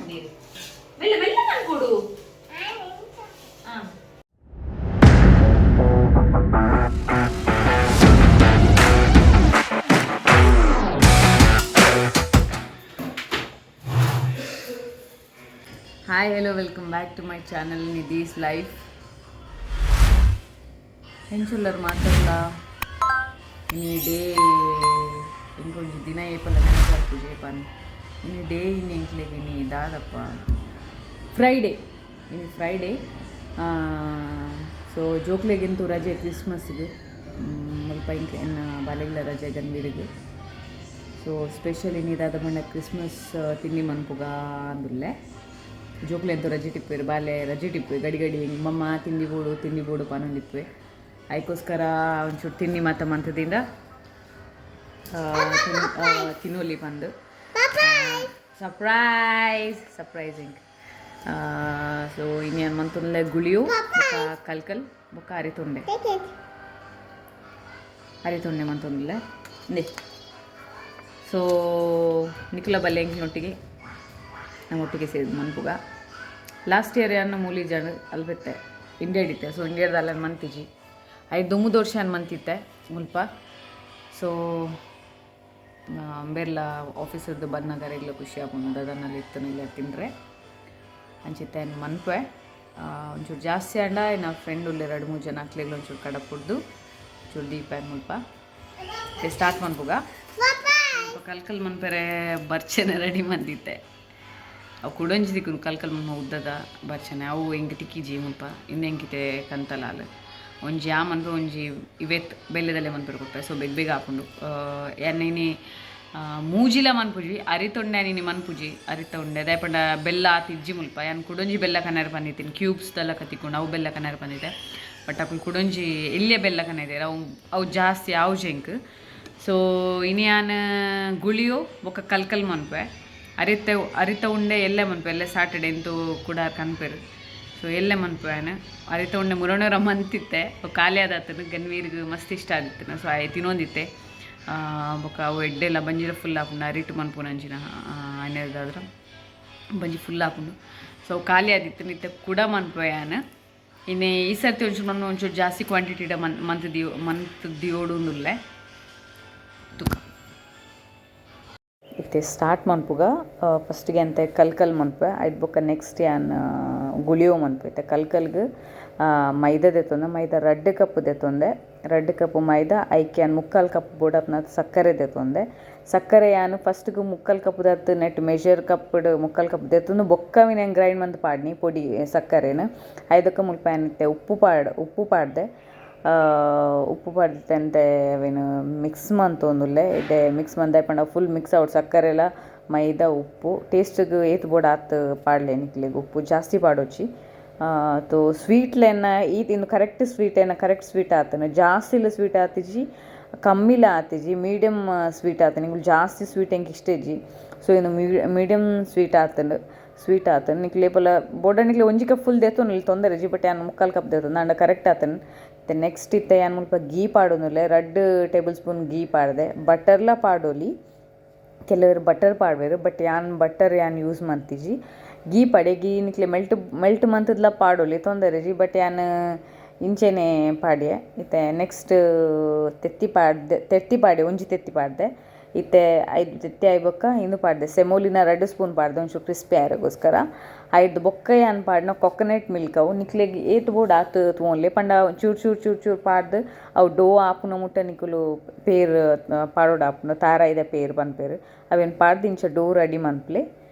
ನೀರು ಮೆಲ್ಲ ಮೆಲ್ಲ ಮನ್ಪೊಡು. ಹಾ. Hi, hello, welcome back to my channel Nidhi's life. ಎಂಚುಲ್ಲರ್ ಮಾತಲ್ಲ? ಇನಿ ಡೇ ಇಂಕೊಂಜಿ ದಿನ ಏಪಲ ನೆನಪಾಪುಜಿ ಪನ್. ಇನಿ ಡೇ ಇನಿ ಎಂಕ್ಲೆಗ್ ಇನಿ ದಾದಪ್ಪ, ಫ್ರೈಡೇ. ಇನಿ ಫ್ರೈಡೇ. ಸೊ ಜೋಕ್ಲೆಗೆಂತೂ ರಜೆ ಕ್ರಿಸ್ಮಸ್ಗೆ. ಮುಲ್ಪ ಇಂಕ್ ಎನ್ನ ಬಾಲೆಗ್ಲ ರಜೆ, ಗನ್ವೀರಿಗೆ. ಸೊ ಸ್ಪೆಷಲ್ ಇನಿ ದಾದ ಪಂಡ ಕ್ರಿಸ್ಮಸ್ ತಿಂಡಿ ಮನ್ಪುಗ ಅಂದುಲ್ಲೆ. ಜೋಕ್ಲೆಂತೂ ರಜೆ ಟಿಪ್ಪೇರು, ಬಾಲೆ ರಜೆ ಟಿಪ್ಪೆ. ಗಡಿ ಗಡಿ ಮಮ್ಮ ತಿಂಡಿ ಬೋಡು, ತಿಂಡಿ ಬೋಡು ಪನೊಂದಿಪ್ಪೆ. ಐಕೋಸ್ಕರ ಒಂಚೂರು ತಿಂಡಿ ಮಾತ ಮಂತದಿಂದ ತಿನ್ನೋಲಿ ಬಂದು ಸರ್ಪ್ರೈಸ್ ಸರ್ಪ್ರೈಸಿಂಗ್. ಸೊ ಇನ್ಯಾನ್ ಮಂತುನ್ಲೆ ಗುಳಿಯು ಬೊಕ್ಕ ಕಲ್ಕಲ್ ಬೊಕ್ಕ ಅರಿತುಂಡೆ, ಅರಿತುಂಡೆ ಮಂತೊಂದುಲ್ಲೆ ಇಂದೆ. ಸೊ ನಿಕ್ಲ ಬಲ್ಲೆ ಎಂಕ್ಲೊಟ್ಟಿಗೆ, ನಮ್ಮ ಒಟ್ಟಿಗೆ ಸೇರಿದ್ ಮನ್ಪುಗ. ಲಾಸ್ಟ್ ಇಯರ್ ಯಾನ್ ಮೂಲಿ ಜನ ಅಲ್ಬೆತ್ತೆ ಇಂಡಿಯಾ ಇತ್ತೆ. ಸೊ ಇಂಡಿಯಾದ ಅಲ್ಲ ಮಂತಿಜಿ. ಐದು ದುಮ್ಮುದ ವರ್ಷ ಮಂತಿತ್ತೆ ಮುಲ್ಪ. ಸೊ ಬೇರ್ಲ ಆಫೀಸದ್ದು ಬಂದಾಗ ಎಲ್ಲ ಖುಷಿ ಆಪುಂಡು, ದಾದನಲ್ಲಿ ಇತ್ತು ಇಲ್ಲ ತಿಂದರೆ ಅಂಚಿತ್ತೆ ಮನ್ಪೆ. ಒಂಚೂರು ಜಾಸ್ತಿ ಆಂಡ ನಾ ಫ್ರೆಂಡ್ ಉಲ್ಲೆ ಎರಡು ಮೂರು ಜನ, ಅಕ್ಲೆಗ್ಲ ಒಂಚೂರು ಕಡಪುಡ್ದು ಚೂರು ದೀಪ ಮುಲ್ಪ. ಸ್ಟಾರ್ಟ್ ಮನ್ಪುಗ. ಕಲ್ಕಲ್ ಮನ್ಪೆರೆ ಬರ್ಚನೆ ರೆಡಿ ಮಂದಿತ್ತೆ. ಅವು ಕುಡೊಂಜಿ ದಿಕ್ಕುನು ಕಲ್ಕಲ್ ಮನ್ಮ ಉದ್ದದ ಬರ್ಚನೆ. ಅವು ಎಂಕ್ ತಿಕ್ಕಿಜಿ ಮುಲ್ಪ. ಇಂದ ಎಂಕಿತೆ ಕಂತಲಾಲ್ ಒಂಜಿ ಆ ಮನ್ಪೆ, ಒಂಜಿ ಇವೆತ್ ಬೆಲ್ಲೆದಲ್ಲೇ ಮನ್ಪೆರೆ ಕೊಪ್ಪೆ. ಸೊ ಬೇಗ ಬೇಗ ಆಪುಂಡು. ಯಾನ್ ಮೂಜಿಲ ಮನ್ಪುಜಿ, ಅರಿತೊಂಡೆ ನೀನಿ ಮನ್ಪುಜಿ. ಅರಿತ ಉಂಡೆ ದಾಯೆ ಪಂಡ ಬೆಲ್ಲ ಆತ್ ಇಜ್ಜಿ ಮುಲ್ಪ. ಯಾನ್ ಕುಡೊಂಜಿ ಬೆಲ್ಲ ಕನರ್ ಪಂದಿತ್ತೀನಿ, ಕ್ಯೂಬ್ಸ್ ದೆಲ್ಲ ಕತಿಕೊಂಡು ಅವು ಬೆಲ್ಲ ಕನರ್ ಪಂದಿತ್ತೆ. ಬಟ್ ಅಕುಲು ಕುಡೊಂಜಿ ಎಲ್ಲಿಯ ಬೆಲ್ಲ ಕನೈದೆರ್. ಅವು ಅವು ಜಾಸ್ತಿ ಆವುಜಿ ಎಂಕ್. ಸೊ ಇನಿ ಯಾನ್ ಗುಳಿಯೋ ಬೊಕ್ಕ ಕಲ್ಕಲ್ ಮನ್ಪೆ. ಅರಿತ ಅರಿತ ಉಂಡೆ ಎಲ್ಲೆ ಮನ್ಪೆ. ಎಲ್ಲೆ ಸಾಟರ್ಡೆ ಎಂತು ಕೂಡ ಕನ್ಪೆರು. ಸೊ ಎಲ್ಲೆ ಮನ್ಪೆ ಯಾನ್. ಅರಿತ ಉಂಡೆ ಮುರಣರ ಮಂತಿತ್ತೆ, ಖಾಲಿ ಆದಾತನು. ಗನ್ವೀರ್ಗ್ ಮಸ್ತ್ ಇಷ್ಟ ಆದಿತ್ತು. ಸೊ ಆಯೆ ತಿನ್ನೊಂದಿತ್ತೆ. ಬೊಕ್ಕ ಅವು ಎಡ್ಡೆಲ್ಲ ಬಂಜಿಲ ಫುಲ್ ಆಪುಂಡು. ಅರಿಟು ಮನ್ಪುನಂಚಿನ ಆನೆದಾದ್ರ ಬಂಜಿ ಫುಲ್ ಆಪುಂಡು. ಸೊ ಖಾಲಿ ಆದಿತ್ತು, ಇತ್ತೆ ಕೂಡ ಮನ್ಪೆ ಯಾನ್. ಇನ್ನು ಈ ಸರ್ತಿ ಒಂಚೂರು ಮನ್ಪು, ಒಂಚೂರು ಜಾಸ್ತಿ ಕ್ವಾಂಟಿಟಿ ಮನ್ ಮಂತ್ ದಿಯೋ ಮಂತ್ ದಿಯೋಡು ಉಲ್ಲೆ ತುಕ. ಇತ್ತೆ ಸ್ಟಾರ್ಟ್ ಮನ್ಪುಗ. ಫಸ್ಟ್ಗೆ ಅಂತೆ ಕಲ್ಕಲ್ ಮನ್ಪೆ, ಐದು ಬೊಕ್ಕ ನೆಕ್ಸ್ಟ್ ಯಾನ್ ಗುಳಿಯೋ ಮನ್ಪೆ. ಇತ್ತೆ ಕಲ್ಕಲ್ಗ್ ಮೈದಾ ದೆತ್ತೊಂದೆ. ಮೈದಾ 2 ಕಪ್ ದೆತ್ತೊಂದೆ. 2 ಕಪ್ ಮೈದಾ, ಐಕ್ ಯಾನ್ 3/4 ಕಪ್ ಬೋಡಾಪುನಾತ್ ಸಕ್ಕರೆ ದೆತ್ತೊಂದೆ. ಸಕ್ಕರೆ ಯಾನ್ ಫಸ್ಟ್ಗೆ 3/4 ಕಪ್ ದತ್ತು ನೆಟ್ ಮೆಷರ್ ಕಪ್ಡ್ 3/4 ಕಪ್ ದೆತ್ತೊಂದು ಬೊಕ್ಕ ಅವಿನ ಗ್ರೈಂಡ್ ಮಂತ್ ಪಾಡ್ನಿ ಪೊಡಿ ಸಕ್ಕರೆನ್. ಐದಕ್ಕ ಮುಲ್ಪ ಯಾನ್ ಇತ್ತೆ ಉಪ್ಪು ಪಾಡ್ದೆ. ಉಪ್ಪು ಪಾಡ್ದಂತೆ ಅವೆನ್ ಮಿಕ್ಸ್ ಮಂತೊಂದುಲ್ಲೆ. ಎಡ್ಡೆ ಮಿಕ್ಸ್ ಮಂತ್ ಪಂಡ ಫುಲ್ ಮಿಕ್ಸ್ ಆವೊಡು. ಸಕ್ಕರೆಲ ಮೈದಾ ಉಪ್ಪು ಟೇಸ್ಟ್ಗ್ ಏತ್ ಬೋಡು ಆತ್ ಪಾಡ್ಲೆ. ನಿಕ್ಲೆಗ್ ಉಪ್ಪು ಜಾಸ್ತಿ ಪಾಡೊಚ್ಚಿ. ತೋ ಸ್ವೀಟ್ಲೆನ ಈತ್ ಇಂದು ಕರೆಕ್ಟ್ ಸ್ವೀಟ್ ಏನ ಕರೆಕ್ಟ್ ಸ್ವೀಟ್ ಆತನ. ಜಾಸ್ತಿಲ ಸ್ವೀಟ್ ಆತಿಜಿ, ಕಮ್ಮಿಲ ಆತಿಜಿ, ಮೀಡಿಯಮ್ ಸ್ವೀಟ್ ಆತನ. ನಿಕುಲು ಜಾಸ್ತಿ ಸ್ವೀಟ್ ಎಂಕ್ ಇಷ್ಟ ಇಜ್ಜಿ. ಸೊ ಇಂದು ಮೀಡಿಯಮ್ ಸ್ವೀಟ್ ಆತಂಡ್, ಸ್ವೀಟ್ ಆತನ್. ನಿಕ್ಲೆ ಏಪಲ ಬೋಡ ನಿಕ್ಲೆ ಒಂಜಿ ಕಪ್ ಫುಲ್ ದೆತ್ತೊನೊಲಿ, ತೊಂದರೆ ಇಜ್ಜಿ. ಬಟ್ ಯಾನ್ 3/4 ಕಪ್ ದೆತ್ತೊಂದು ಆಂಡ ಕರೆಕ್ಟ್ ಆತನ್. ಇತ್ತೆ ನೆಕ್ಸ್ಟ್ ಇತ್ತೆ ಯಾನ್ ಮುಲ್ಪ ಗೀ ಪಾಡೊಂದುಲ್ಲೆ. 2 ಟೇಬಲ್ ಸ್ಪೂನ್ ಗೀ ಪಾಡ್ದೆ. ಬಟರ್ಲ ಪಾಡೊಲಿ, ಕೆಲವರು ಬಟರ್ ಪಾಡ್ವೆರ್. ಬಟ್ ಯಾನ್ ಬಟರ್ ಯಾನ್ ಯೂಸ್ ಮಂತಿಜಿ. ಗೀ ಪಾಡೆ. ಗೀ ನಿಕ್ಲೆ ಮೆಲ್ಟ್ ಮೆಲ್ಟ್ ಮಂತುದ್ಲ ಪಾಡೊಲಿ, ತೊಂದರೆ ಇಜ್ಜಿ. ಬಟ್ ಯಾನ್ ಇಂಚೆನೆ ಪಾಡ್ಯೆ. ಇತ್ತೆ ನೆಕ್ಸ್ಟ್ ತೆತ್ತಿ ಪಾಡ್ದೆ. ತೆತ್ತಿ ಪಾಡ್ಯೆ, ಒಂಜಿ ತೆತ್ತಿ ಪಾಡ್ದೆ. ಇತ್ತೆ ಐದು ತೆತ್ತಿ ಆಯಿ ಬೊಕ್ಕ ಇಂದು ಪಾಡ್ದೆ, ಸೆಮೋಲಿನ 2 ಸ್ಪೂನ್ ಪಾಡ್ದೆ, ಒಂಚೂರು ಕ್ರಿಸ್ಪಿ ಆಯೆರೆಗೋಸ್ಕರ. ಐದು ಬೊಕ್ಕ ಯಾನ್ ಪಾಡ್ನ ಕೊಕೊನಟ್ ಮಿಲ್ಕ್. ಅವು ನಿಕ್ಲೆಗ್ ಏತ್ ಬೋಡು ಆತ್ ತೂವೊನ್ಲೆ. ಪಂಡ ಚೂರು ಚೂರು ಚೂರು ಚೂರು ಪಾಡ್ದು ಅವು ಡೋ ಆಪುನ ಮುಟ್ಟ ನಿಕುಲು ಪೇರ್ ಪಾಡೊಡು ಆಪುಂಡು. ತಾರಾಯಿದ ಪೇರ್ ಪನ್ಪೆರ್, ಅವೆನ್ ಪಾಡ್ದು ಇಂಚ ಡೋ ರೆಡಿ ಮನ್ಪುಲೆ.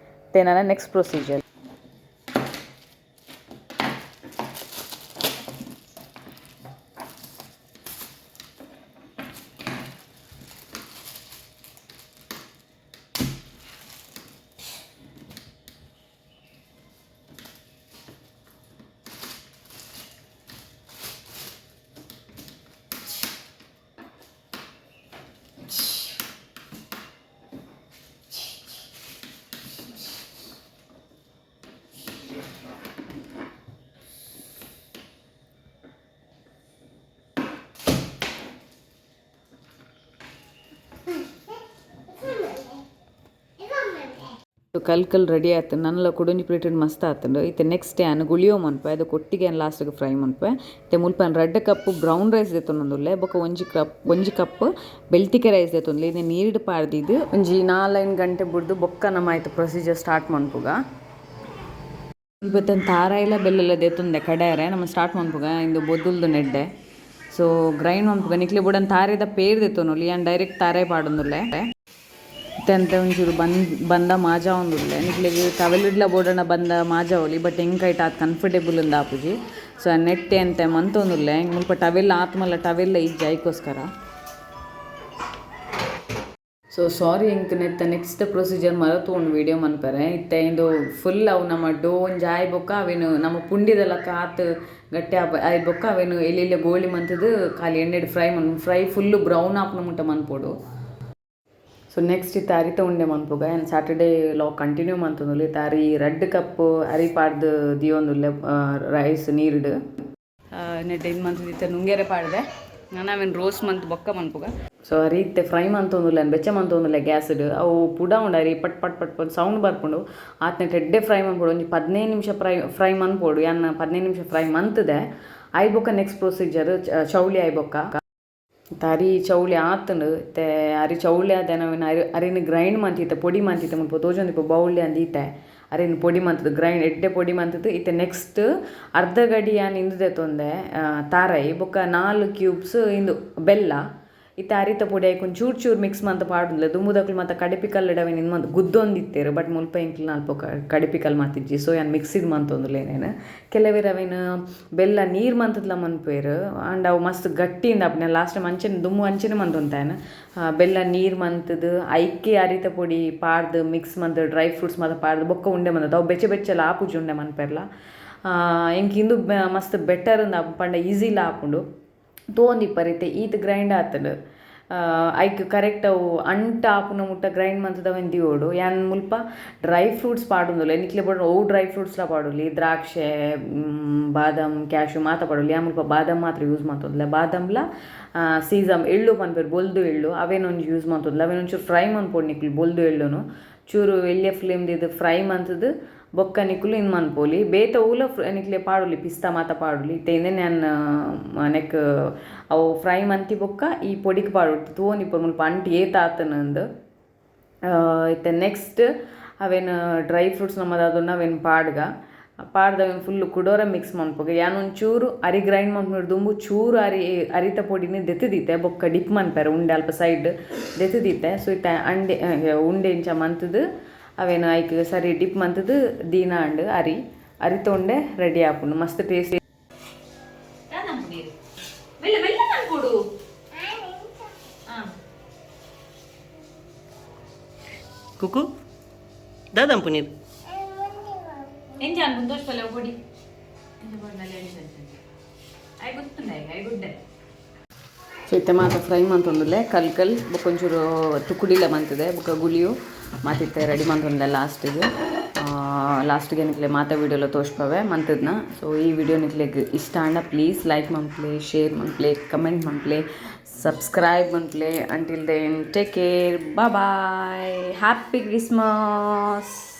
ಇತ್ತೆ ನನ ನೆಕ್ಸ್ಟ್ ಪ್ರೊಸೀಜರ್. ಕಲ್ಕಲ್ ರೆಡಿ ಆಯ್ತು. ನನ್ಲ ಕುಡೊಂಜಿ ಪ್ಲೇಟ್ ಮಸ್ತ್ ಆತುಂಡು. ಇತ್ತೆ ನೆಕ್ಸ್ಟ್ ಯಾನ್ ಗುಳಿಯೋ ಮನ್ಪೆ, ಅದು ಕೊಟ್ಟಿಗೆ ಲಾಸ್ಟ್ಗೆ ಫ್ರೈ ಮನ್ಪೆ. ಇತ್ತೆ ಮುಲ್ಪ ರಡ್ಡ್ ಕಪ್ ಬ್ರೌನ್ ರೈಸ್ ದೆತ್ತೊಂದುಲ್ಲೆ, ಬೊಕ ಒಂಜಿ ಕಪ್ ಬೆಳ್ತಿಕೆ ರೈಸ್ ದೆತ್ತೊಂದುಲ್ಲೆ. ಇದನ್ನ ನೀರ್ಡ್ ಪಾಡ್ದಿದ್ದು ಒಂಜಿ 4-5 ಗಂಟೆ ಬುಡ್ದು ಬೊಕ್ಕ ನಮ್ಮ ಆಯ್ತು ಪ್ರೊಸೀಜರ್ ಸ್ಟಾರ್ಟ್ ಮನ್ಪುಗ. ಇವತ್ತೊಂದು ತಾರಾಯಿಲ ಬೆಲ್ಲಲ ದೆತ್ತೊಂದೆ ಕಡೆಯರೆ. ನಮ್ಮ ಸ್ಟಾರ್ಟ್ ಮನ್ಪುಗ. ಇಂದು ಬೊದುಲ್ದು ನೆಡ್ಡೆ, ಸೊ ಗ್ರೈಂಡ್ ಮನ್ಪುಗ. ನಿಕ್ಲೆ ಬುಡನ್ ತಾರೆದ ಪೇರ್ ದೆತ್ತೊನೊಲಿ, ಯಾನ್ ಡೈರೆಕ್ಟ್ ತಾರೆ ಪಾಡೊಂದುಲ್ಲೆ. ಇತ್ತೆ ಒಂಚೂರು ಬಂದ್ ಬಂದ ಮಾಜಾ ಒಂದುಲ್ಲೆ. ನಿಕ್ಲೆಗ್ ಟವೆಲ್ ಬೋಡಣ ಬಂದ ಮಾಜಾವೊಲಿ, ಬಟ್ ಎಂಕ್ ಐಟ್ ಆತ್ ಕಂಫರ್ಟೇಬಲ್ ಉಂದು ಆಪುಜಿ. ಸೊ ನೆಟ್ಟೆ ಅಂತೆ ಮಂತೊಂದುಲ್ಲೆ. ಮುಲ್ಪ ಟವೆಲ್ ಆತ್ಮಲ್ಲ, ಟವೆಲ್ಲ ಇಜ್ಜಿ, ಐಕೋಸ್ಕರ. ಸೊ ಸಾರಿ, ಎಂಕ್ ನೆತ್ತ ನೆಕ್ಸ್ಟ್ ಪ್ರೊಸೀಜರ್ ಮರತು ಒಂದು ವೀಡಿಯೋ ಮನ್ಪರೆ. ಇತ್ತೆ ಇಂದು ಫುಲ್ ಅವು ನಮ್ಮ ಡೋ ಒಂಜಿ ಆಯ್ ಬೊಕ್ಕ ಅವೇನು ನಮ್ಮ ಪುಂಡಿದ ಲೆಕ್ಕ ಆತ್ ಗಟ್ಟಿ ಆಪ ಆಯ್ ಬೊಕ್ಕ ಅವೇನು ಎಲ್ಲಿ ಗೋಳಿ ಮಂತದು ಖಾಲಿ ಎಣ್ಣೆಡ್ ಫ್ರೈ ಮನ್ ಫ್ರೈ ಫುಲ್ಲು ಬ್ರೌನ್ ಆಪುನ ಮುಟ್ಟ ಮನ್ಪೊಡು. ಸೊ ನೆಕ್ಸ್ಟ್ ಇತ್ತೆ ಅರಿತ ಉಂಡೆ ಮನ್ಪುಗ. ಆ್ಯಂಡ್ ಸ್ಯಾಟರ್ಡೇ ವ್ಲಾಗ್ ಕಂಟಿನ್ಯೂ ಮಂತೊಂದುಲ್ಲೆ. ಇತ್ತೆ ಅರಿ 2 ಕಪ್ ಅರಿ ಪಾಡ್ದು ದಿಯೊಂದುಲ್ಲೆ ರೈಸ್ ನೀರ್ಡ್. ನೆಟ್ ಇದು ಮಂತದ ಇತ್ತೆ ನುಂಗೆರೆ ಪಾಡ್ದೆ ನಾನು. ಅವೇನು ರೋಸ್ಟ್ ಮಂತ್ ಬೊಕ್ಕ ಮನ್ಪುಗ. ಸೊ ಅರಿ ಇತ್ತೆ ಫ್ರೈ ಮಂತೊಂದುಲ್ಲೆ, ಬೆಚ್ಚ ಮಂತೊಂದುಲ್ಲೆ ಗ್ಯಾಸ್ಡ್. ಅವು ಪುಡ ಉಂಡು, ಅರಿ ಪಟ್ ಪಟ್ ಪಟ್ ಪಟ್ ಸೌಂಡ್ ಬರ್ಪುಂಡು. ಆತ್ನೆಟ್ ಎಡ್ಡೆ ಫ್ರೈ ಮನ್ಪೊಡು. ಒಂಜಿ 15 ನಿಮಿಷ ಫ್ರೈ ಫ್ರೈ ಮನ್ಪೊಡು. ಯಾನ್ 15 ನಿಮಿಷ ಫ್ರೈ ಮಂತದೆ. ಆಯ್ ಬೊಕ್ಕ ನೆಕ್ಸ್ಟ್ ಪ್ರೊಸೀಜರ್ ಚೌಳಿ ಆಯ್ ಬೊಕ್ಕ. ಅರಿ ಚೌಳಿ ಆತುಂಡು. ಇತ್ತೆ ಅರಿ ಚೌಳಿ ಆದ ಅವಿನ ಅರಿ ಅರಿನ ಗ್ರೈಂಡ್ ಮಂತಿತ್ತೆ, ಪೊಡಿ ಮಂತಿತ್ತೆ. ಮುಲ್ಪ ತೋಜೊಂದಿಪ್ಪ ಬೌಲ್ ಅಂದೀತೆ. ಅರಿನ ಪೊಡಿ ಮಂತದ್ದು, ಗ್ರೈಂಡ್ ಎಡ್ಡೆ ಪೊಡಿ ಮಂತದ್ದು. ಇತ್ತೆ ನೆಕ್ಸ್ಟ್ ಅರ್ಧ ಗಡಿ ಯಾನ್ ಇಂದು ದೆತ್ತೊಂದೆ ತಾರೈ, ಬೊಕ್ಕ ನಾಲ್ ಕ್ಯೂಬ್ಸ್ ಇಂದು ಬೆಲ್ಲ. ಇತ್ತೆ ಅರಿತ ಪೊಡಿ ಐಕ್ ಒಂಚೂರು ಚೂರು ಚೂರು ಮಿಕ್ಸ್ ಮಂತ ಪಾಡುಂದಿಲ್ಲ. ದುಂಬುದಕ್ಲು ಮಾತ ಕಡಿಪಿ ಕಲ್ಲಡವೇನು ಇನ್ನು ಮಂತ್ ಗುದ್ದೊಂದಿತ್ತೇರು, ಬಟ್ ಮುಲ್ಪ ಎಂಕ್ಲು ಅಲ್ಪ ಕಡಿಪಿ ಕಲ್ಲು ಮಾತಿಜ್ಜಿ. ಸೊ ಯಾನ್ ಮಿಕ್ಸಿಡ್ ಮಂತೊಂದುಲ್ಲೆ ನೇನು. ಕೆಲವೆರ್ ಅವೇನು ಬೆಲ್ಲ ನೀರು ಮಂತದ್ಲ ಮನ್ಪುವೆರ್, ಆಂಡ ಅವು ಮಸ್ತ್ ಗಟ್ಟಿಯಿಂದ ಆಪುಂಡು. ಲಾಸ್ಟ್ ಟೈಮ್ ಅಂಚನೆ, ದುಂಬು ಅಂಚನೆ ಮಂತೊಂತಾಯನ್. ಬೆಲ್ಲ ನೀರು ಮಂತದು ಐಕೆ ಅರಿತ ಪೊಡಿ ಪಾಡ್ದು ಮಿಕ್ಸ್ ಮಂತ್ ಡ್ರೈ ಫ್ರೂಟ್ಸ್ ಮಾತ ಪಾಡ್ದು ಬೊಕ್ಕ ಉಂಡೆ ಮಂತದ್ದು. ಅವು ಬೆಚ್ಚ ಬೆಚ್ಚಲ ಆಪುಜಿ ಉಂಡೆ ಮನ್ಪೆರ್ಲ. ಎಂಕ್ ಇಂದು ಮಸ್ತ್ ಬೆಟರ್ ಅಂದ್ ಪಂಡ ಈಸಿಲ ಆಪುಂಡು. ತೋಂದಿಪ್ಪರ್ ಇತ್ತೆ ಈತ್ ಗ್ರೈಂಡ್ ಆತುಂಡು. ಐಕ್ ಕರೆಕ್ಟ್ ಅವು ಅಂಟ ಆಪುನ ಮುಟ್ಟ ಗ್ರೈಂಡ್ ಮಂತುದು ಅವೆನ್ ದಿವೊಡು. ಯಾನ್ ಮುಲ್ಪ ಡ್ರೈ ಫ್ರೂಟ್ಸ್ ಪಾಡೊಂದುಲ್ಲೆ. ನಿಕ್ಲೆ ಬೋಡ ಒವು ಡ್ರೈ ಫ್ರೂಟ್ಸ್ಲ ಪಾಡೊಲಿ, ದ್ರಾಕ್ಷೆ, ಬಾದಾಮ್, ಕ್ಯಾಶು ಮಾತ ಪಾಡೊಲಿ. ಯಾನ್ ಮುಲ್ಪ ಬಾದಾಮ್ ಮಾತ್ರ ಯೂಸ್ ಮಂತೊಂದುಲ್ಲೆ. ಬಾದಾಮ್ಲ ಸೀಸಮ್ ಎಳ್ಳು ಪನ್ಪೆರ್, ಬೊಲ್ದು ಎಳ್ಳು, ಅವೇನ್ ಒಂಜಿ ಯೂಸ್ ಮಂತೊಂದುಲ್ಲೆ. ಅವೇನ್ ಒಂಚೂರು ಫ್ರೈ ಮನ್ಪೊಡು ನಿಕ್ಲು. ಬೊಲ್ದು ಎಳ್ಳುನು ಚೂರು ಎಲ್ಯ ಫ್ಲೇಮ್ ದೀದ್ ಫ್ರೈ ಮಂತುದು ಬೊಕ್ಕ ನಿಕುಲು ಇಂದ್ ಮನ್ಪೊಲಿ. ಬೇತೆ ಒವುಲ ನಿಕ್ಲೆ ಪಾಡೊಲಿ, ಪಿಸ್ತಾ ಮಾತ ಪಾಡೊಲಿ. ಇತ್ತೆ ಇಂದೆನ್ ಯಾನ್ ನೆಕ್ ಅವು ಫ್ರೈ ಮಂತಿ ಬೊಕ್ಕ ಈ ಪೊಡಿಕ್ ಪಾಡೊಡು. ತೂವೊಂದಿಪ್ಪೊಡು ಮುಲ್ಪ ಅಂಟು ಏತ್ ಆತುಂಡು. ಇತ್ತೆ ನೆಕ್ಸ್ಟ್ ಅವೇನು ಡ್ರೈ ಫ್ರೂಟ್ಸ್ ನಮ್ಮದಾದುಂಡು, ಅವೇನು ಪಾಡ್ಗ. ಪಾಡ್ದ್ ಅವೇನು ಫುಲ್ ಕುಡೋರ ಮಿಕ್ಸ್ ಮನ್ಪುಗ. ಯಾನ್ ಒಂಚೂರು ಅರಿ ಗ್ರೈಂಡ್ ಮನ್ಪುನ ದುಂಬು ಚೂರು ಅರಿ ಅರಿತ ಪೊಡಿನ ದೆತ್ತುದಿತ್ತೆ. ಬೊಕ್ಕ ಡಿಪ್ ಮನ್ಪೆರೆ ಉಂಡೆ ಅಲ್ಪ ಸೈಡ್ ದೆತ್ತುದಿತ್ತೆ. ಸೊ ಇತ್ತೆ ಅಂಡೆ ಉಂಡೆ ಇಂಚ ಮಂತುದು ಅವೇನು ಐಕ್ ಸರಿ ಡಿಪ್ ಮಂತುದು ದೀನ ಅಂಡ್ ಅರಿ ಅರಿತ ಉಂಡೆ ರೆಡಿ ಆಪುಂಡು. ಮಸ್ತ್ ಟೇಸ್ಟ್. ನೀರು ಮೆಲ್ಲ ಮೆಲ್ಲ ಮನ್ಪೊಡು. ಕುಕು, ದಾದಂಪು ನೀರು. ಎಂಚ ಅನ್ಪುಂಡು ತೋಜ್ಪಲೆ ಪೊಡಿ ಎಂಚ ಪೊಡಿ. I ಗೊತ್ತುಂಡ I ಗುಡ್ಡೆ. ಸೊ ಇತ್ತೆ ಮಾತ ಫ್ರೈ ಮಂತೊಂದುಲ್ಲೆ ಕಲ್ ಕಲ್, ಬೊಕ್ಕ ಒಂಚೂರು ತುಕುಡಿಲ ಮಂತದೆ, ಬೊಕ್ಕ ಗುಳಿಯು ಮಾತಿತ್ತೆ ರೆಡಿ ಮಂತೊಂದುಲ್ಲೆ. ಲಾಸ್ಟಿಗೆ ಲಾಸ್ಟಿಗೆ ನಿಕ್ಲೆ ಮಾತ ವೀಡಿಯೋಲ ತೋಜ್ಪವೆ ಮಂತದ್ನ. ಸೊ ಈ ವಿಡಿಯೋ ನಿಕ್ಲೆಗ್ ಇಷ್ಟ ಆಂಡ ಪ್ಲೀಸ್ ಲೈಕ್ ಮನ್ಪ್ಲೆ, ಶೇರ್ ಮನ್ಪ್ಲೆ, ಕಮೆಂಟ್ ಮನ್ಪ್ಲೆ, ಸಬ್ಸ್ಕ್ರೈಬ್ ಮನ್ಪ್ಲೆ. Until then, take care, bye. Happy Christmas.